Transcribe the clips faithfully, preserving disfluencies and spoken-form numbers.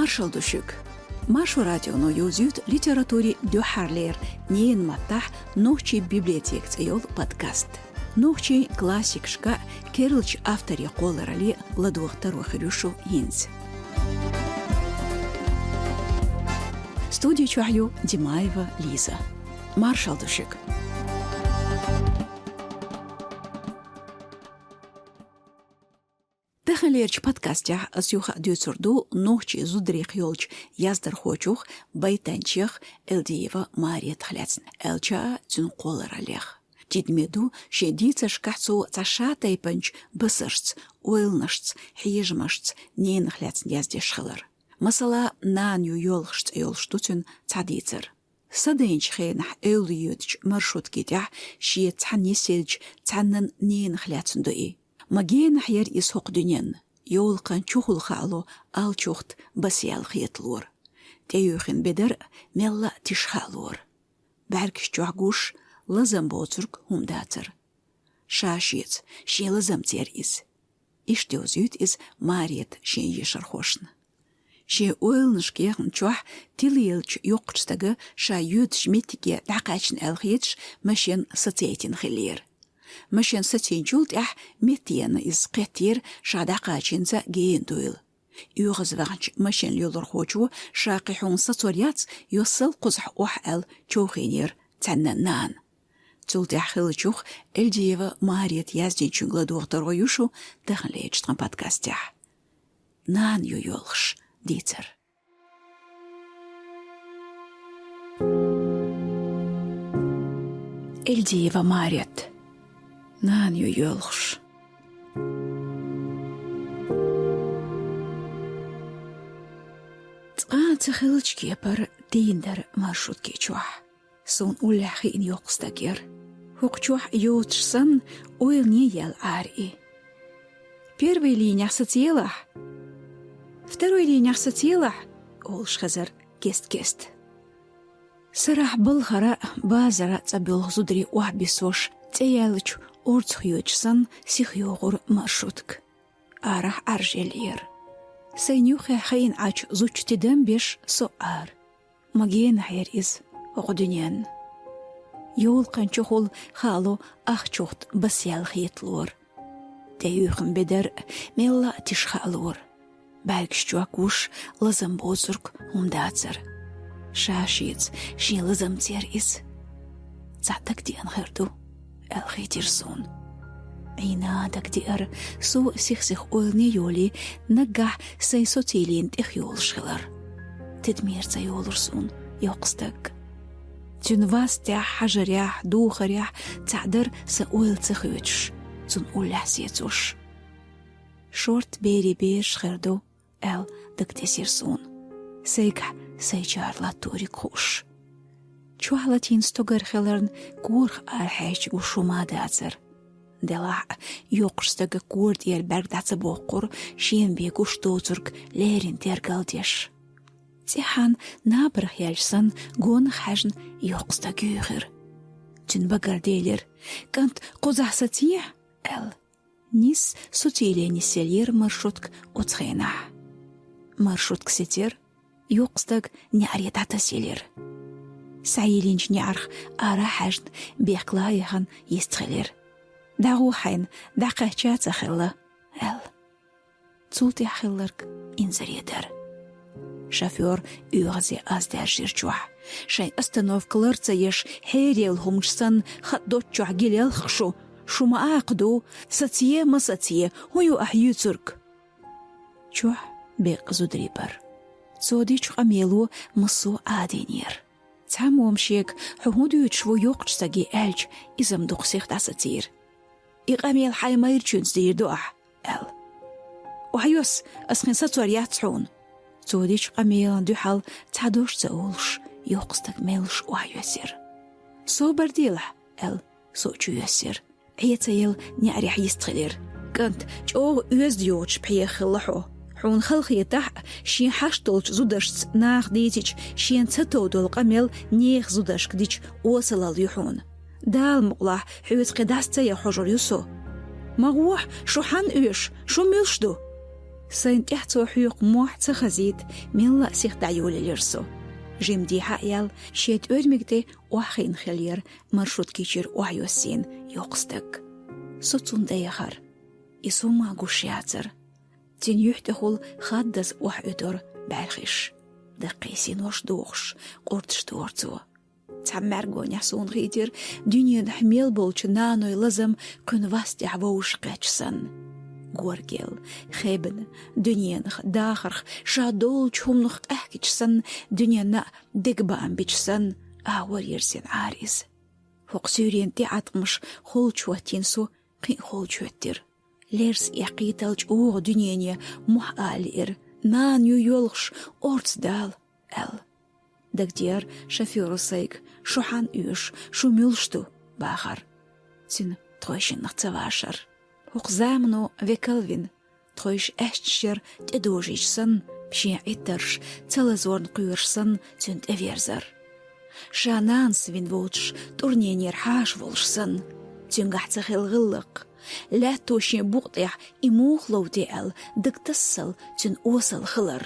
Маршал ду шуьга. Маршо радионо йовзуьйту литературин дуьххьарлера ненан маттахь «Нохчийн библиотека» цӀе йолу подкаст. Нохчийн классикашка а, керлачу авторийн кхолларалле а ладогӀа таро хир ю шу хӀинца. Студи чохь ю Димаева Лиза. Маршал ду шуьга. Таханлерчу подкастехь ас юха а дуьйцур ду нохчийн зударих йолчу яздархочух, байтанчех Эльдиева Маретах лаьцна, аьлча а цуьнан кхоллараллех. Тидаме ду, шен дийцаршкахь цо цхьа ша тайпанчу басаршца, ойланашца, хьежамашца ненах лаьцна яздеш хилар. Масала, «Нана ю йоьлхуш» цӀе йолуш ду цуьнан цхьа дийцар. Са дайначу хенахь эвла йоьдучу маршруткин тӀехь шеца цхьаьна йисинчу цхьаннан ненах лаьцна ду и. Ма генахь яра иза хӀокху дуьненна, йолханчухула хаало алчухт басъяьлла хеталора. ТӀеюьйхина бедар а, мелла а тиша хаалора. БӀаьргаш чохь гуш, лазам боцург хӀума дацара. Ша-шеца, шен лазамца яра иза. Иштта йовзуьйту иза Марета шен ешархошна. Шен ойланашка яхна чохь тилаеллачу йоккхачу стага ша йоьдучу меттиге дӀакхаьчна аьлла хеташ, машен сацайтина хиллера. Машен сацийначул тӀаьхьа метта еана иза кхеттера ша дӀакхачийначу генна дуйла. ОьгӀазвахначу машен лелорхочо ша кхин хьуна сацор яц, йоссал кхузахь охьа аьлла човхийнера цхьаннан нана. Цул тӀаьхьа хиллачух Эльдиева Марета яздинчуьнга ладогӀа таро ю шу таханлерчу тхан подкастехь. «Нана ю йоьлхуш» дийцар. Эльдиева Марет. «Нана ю йоьлхуш». Цкъа а ца хиллачу кепара дийна дара маршрутки чохь. Суна уллехь хиъна йоккха стаг яра. ХӀокху чохь йоцуш санна, ойлане яьлла Ӏара и. «Первый линехь сацаелахь?» «Второй линехь сацаелахь?» — олуш хезара кест-кеста. Сарахь балхара а, базара а цӀа боьлху зударий охьабисош, цӀе яьллачу орцах йоьдуш санна, сиха йогӀура маршрутка. Арахь Ӏаржъеллера. Сайн юххехь хиъна Ӏачу зудчун тидам беш со Ӏара. Ма генахь яра иза хӀокху дуьненна. Йолханчухула хаало ахчухт басъяьлла хеталора. ТӀеюьйхина бедар а, мелла а тиша хаалора. БӀаьргаш чохь гуш, лазам боцург хӀума дацара. Ша-шеца, шен лазамца яра иза. Цхьа дагадеана хир ду, аьлла хийтира суна. Ӏийна дагадеара, со сих-сиха ойлане йолий, наггахь сайн социйлина тӀех йолуш хилар. Тидамера ца йолура суна йоккха стаг. Цуьнан вастехь, хьажарехь, духарехь цхьаъ дара сан ойла ца хоьцуш, цунна уллехь сецош. Шорта берийн бераш хир ду, аьлла дагатесира суна, сайгахь сайчара латториг хууш. Чохь латийна стогар хиларна, корах арахьаьжча гуш хӀума дацара. Делахь а, йоккхачу стага кора тӀера бӀаьрг дӀа ца боккхура, шена бен гуш доцург леррина тергалдеш. ЦӀеххьана набарх яьлча санна, гонах хьаьжна йоккха стаг юьйхира. Цуьнан багара делира: «КӀант, кхузахь сацае», — аьлла. Нисса социйле нисъеллера маршрутка оцу хенахь. Маршрутка сецира, йоккха стаг неӀаре дӀатасъелира. Схьайиллинчу неӀарх ара хьаьжна, бехкала яхана йистхилира. «ДӀагӀо хьайна, дӀакхаьчча а ца хилла», — аьлла. Цул тӀаьхьа хилларг инзаре дара. Шофёр оьгӀазе аз даьржира чохь. Шайн остановка лар ца еш, хьерейлахь хӀуманаш санна, хатӀ доцчохь гилелхаш шу, шу ма-аьккха ду, сацае, ма сацае, хӀун ю ахь юьйцург? Чохь беккъа зударий бара. Цо дечу къамело массо а Ӏадийнера. Цхьаммо-м шега: «Хьо хӀун дуьйцуш ву йоккхачу стаге?» — аьлча, иза-м дукха сиха дӀасацийра. «И къамел хьайн майрачуьнца дийр ду ахь», — аьлла. «Охьайосса, ас кхин сацор яц хьуна». Цо дечу къамелана дуьхьал цхьа дош ца олуш, йоккха стаг меллаша охьайоьссира. «Собар делахь», — аьлла, со а чуйоьссира. Ӏе ца елла, неӀарехь йистхилира. «КӀант, чӀогӀа оьзда йоцуш пхьегӀа хилла хьо. Хьуна хала хетахь а, шен хьашт долчу зударшца наха дийцича, шена ца тов долу къамел нехан зударшка дича, осалалла ю хьуна. Дала мукъалахь, хьоьца кхин дӀаса ца ян хьожур ю со. Ма гӀохьа, шу хьанна оьшу, шу муьлш ду?» Сайн тӀехь цо хьоькху мохь ца хазийта, мелла а сиха дӀайолаелира со. Жимма дехьа а яьлла, шен тӀоьрмиг тӀе охьахиъна хиллера маршруткичуьра охьайоссийна йоккха стаг. Со цунна тӀеяхара. Иза хӀумма а гуш яцара. Цуьнан юьхь тӀехула хаддаза охьаоьдура бӀаьрхиш. Даккхий синош дохуш, къурдаш дора цо. Цхьана мӀаьргонехь суна хийтира дуьненахь мел болчу наной лазам кхуьнан вас тӀехь вовшахкхетча санна. Горгел, хебна, дуьненах, дахарх, ша долчу хӀуманах къаьхкича санна, дуьненна а дегабаам бича санна, агӀор ерзина Ӏара иза. ХӀокху суьйренан тӀеӀаткъамаш холчу хӀоттийна со кхин а холчу хӀоьттира. Лерса эккхийталла чӀогӀа дуьнене мохь ала лиира: «Нана ю йоьлхуш, орца дала», — аьлла. Дагадеара шофёро сайга: «Шу хьанна оьшу? Шу муьлш ду?» — бахар. Цуьнан тхойшиннах ца вашар. ХӀокху замано векал вина, тхойша аьшчаш яр тӀедожийча санна, шен Ӏиттарш ца лазорна кхоьруш санна, цуьнан тӀеверзар. Ша нанас вина воцуш, тӀурненера хьаша волуш санна, цуьнгахь ца хилла гӀиллакх, лаьтто шен букъа тӀехь и муха лов те аьлла, дагатассал цуьнан осал хилар.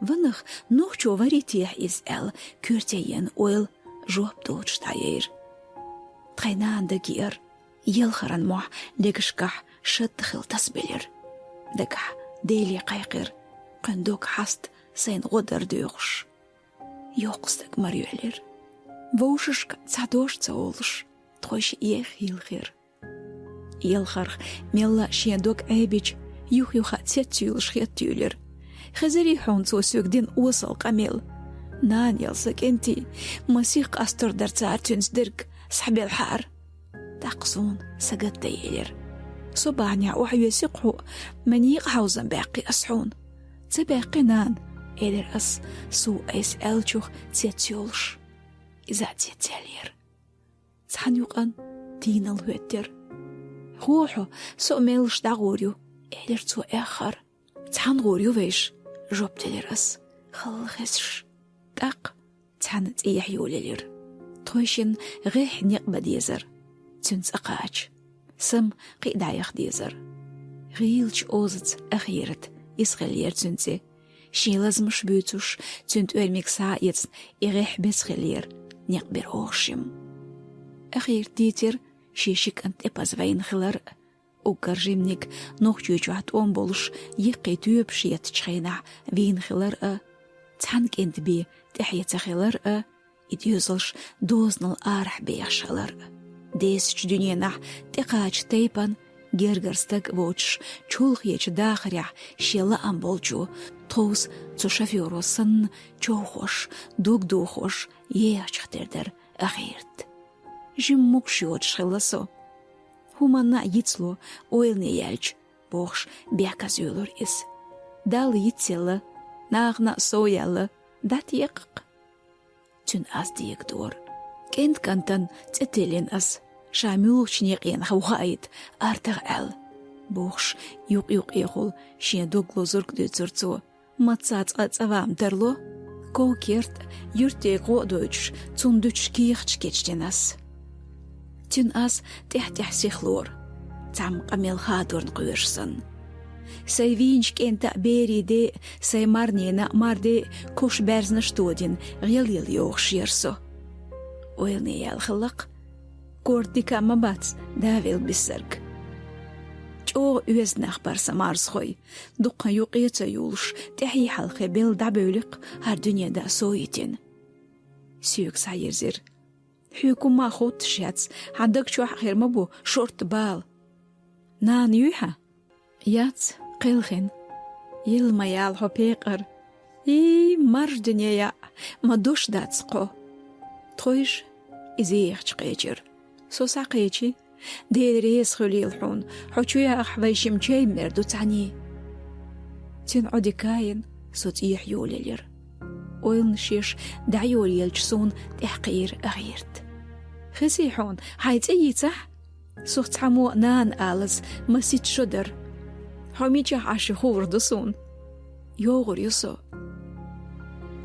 Ванах, нохчо варий техьа иза аьлла, коьрте еана ойла жоп доцуш дӀаяйра. Тхайн нана дагайеара. Елхаран мохь легашкахь шадда хилла тасабелира. Дагахь Деле кхайкхира, кхуьнан дог хьаста сайна гӀо дар доьхуш. Йоккха стаг мара йоьллира. Вовшашка цхьа дош ца олуш, тхойша эха йилхира. Елхарх мелла а шен дог Ӏебича, юх-юха цецйуьйлуш хеттаюьйлира. Хезарий хьуна цо соьга дина осал къамел? Нана ял сан кӀентий, ма сих къастор дара цара цуьнца дерг, схьабелхьара. ТӀаккха суна сагатдан елира. Со бахьанехь охьайоьсий-кх хьо, ма некъа хьовзам баьккхи ас хьуна. Ца баьккхи, нана, элира ас, сув айса аьллачух цецйолуш. Иза а цецъяьллера. Цхьана юкъана дийнал хӀоьттира. «Хьо, хьо, со а меллаша дӀагӀур ю», — элира цо эххар. «Цхьана гӀур ю вайша», — жоп делира ас, халла хезаш. ТӀаккха цхьаьна цӀехьа йолаелира. Тхойшинна гӀеххьа некъ бан дезара, цуьнан цӀа кхача. Сама кхин а дӀаяха дезара. ГӀийлачу озаца Ахират, иза хиллера цуьнан цӀе. Шен лазамаш буьйцуш, цуьнан тӀоьрмиг схьа а эцна, и гӀеххьа беза хиллера, некъ бира оха шимма. Ахират дийцира, шен ши кӀант тӀепаза вайна хилар а, уггар жиманиг Нохчийчохь тӀом болуш, йиккхий тоьпаш еттачу хенахь вийна хилар а, цхьана кӀентан бен тӀаьхье ца хилар а, и доьзалш дозанал арахь бехаш хилар а. Десачу дуьненахь тӀекхача тайпана гергара стаг воцуш, чолхечу дахарехь шен лаам болчо, тховса цу шофёро санна, човхош, дог дохош, ехачух тера дара Ахират. Жимма могуш йодуш хилла со. «ХӀуманна а йицло, ойлане яьлча», — бохуш, бехказа йолура иза. «Далла йицъелла, нахана а сов яьлла, дӀатекхакх». Цуьнан аз дегадора. КӀентан кӀантана цӀе теллина ас, ша муьлхачу некъенах ву хаийта, артагӀа аьлла, — бохуш, юкъ-юкъехула шен дог лозург дуьйцура цо. Маца цкъа цӀа ван тарло? Ков керта, юьртдега гӀо а дойтуш, цунна дуьтуш кехаташ кечдина ас. Цуьнан аз тӀаьхь-тӀаьхьа сихлора, цхьамма къамел хадорна кхоьруш санна. Сайн вийначу кӀентан а, берийн ден а, сайн марненан а, мардан а кош баьрзнаш тодина, гӀелъелла йогӀуш яра со. Ойлане яьлла хилла-кх. Корта дика а ма бац, да велла бисарг. ЧӀогӀа оьзда нах бара сан марзхой. Дуккха юкъе а ца юлуш, тӀаьхьий хьалхе белла дӀабевлли-кх хӀара дуьнен да сов йитина. Соьга схьайирзира. Хьоьга хӀумма а хоттуш яц, хьан даг чохь а хир ма бу шортта бала. Нана юй хьан? Яц, кхелхина. Йилла ма яла хьо, пекъар. Ий, маржа дуьне яӀ, ма дош дац кхо. Тхойша иза ехачу кхечира. Со схьакхечи, Дела реза хуьлийла хьуна, хьо чу яхахь вай шимма чай мер ду цхьаьний. Цуьнан Ӏодика а йина, со цӀехьа йолаелира. Ойланаш еш дӀайолаелча, суна тӀаьхьакхиира Ахират. Хезий хьуна, хьайн цӀе йийцахь? Со цхьаммо а нана алаза, масийтта шо дара. Хьо мичахь Ӏаш ю хуур ду суна. ЙогӀур ю со.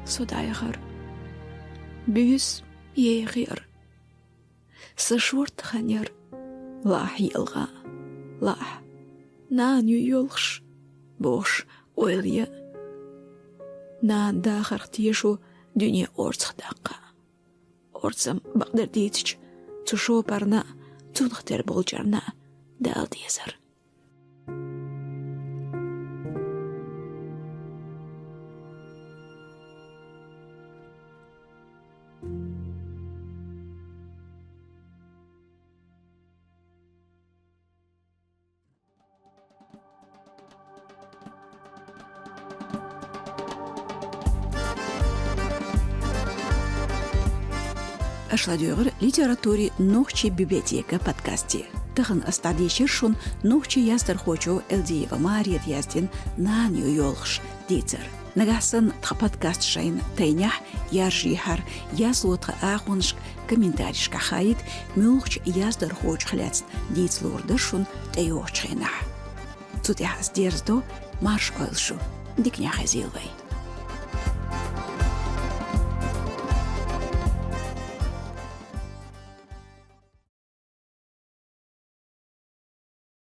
Со дӀаяхара. Буьйса ехира. Сан шортта хан яра. Лахь елха, лахь, нана ю йолуш, бохуш, Ойла я, нана дахарх тешу дуьне орцах даккха. Орцам бакъдар дийцича, цу шопарна, цунах тера болчарна Дала дезар. Аша ладугӀура литературин нохчийн библиотека подкасте. Тахан ас дӀадийшар шуна нохчийн яздархочо Эльдиева Марета яздина «Нана ю» йолхаш дийцар. Нагахь санна тхан подкаст шайна тайнехь, яржийхьара, язло тхан агӀонашка, комментарийшка хаийта, муьлххачу яздархочух лаьцна дийца луур дара шуна тӀейогӀучу хенахь. Цу тӀехь ас дерзадо, марша Ӏойла шу, диканехь хезийла вай.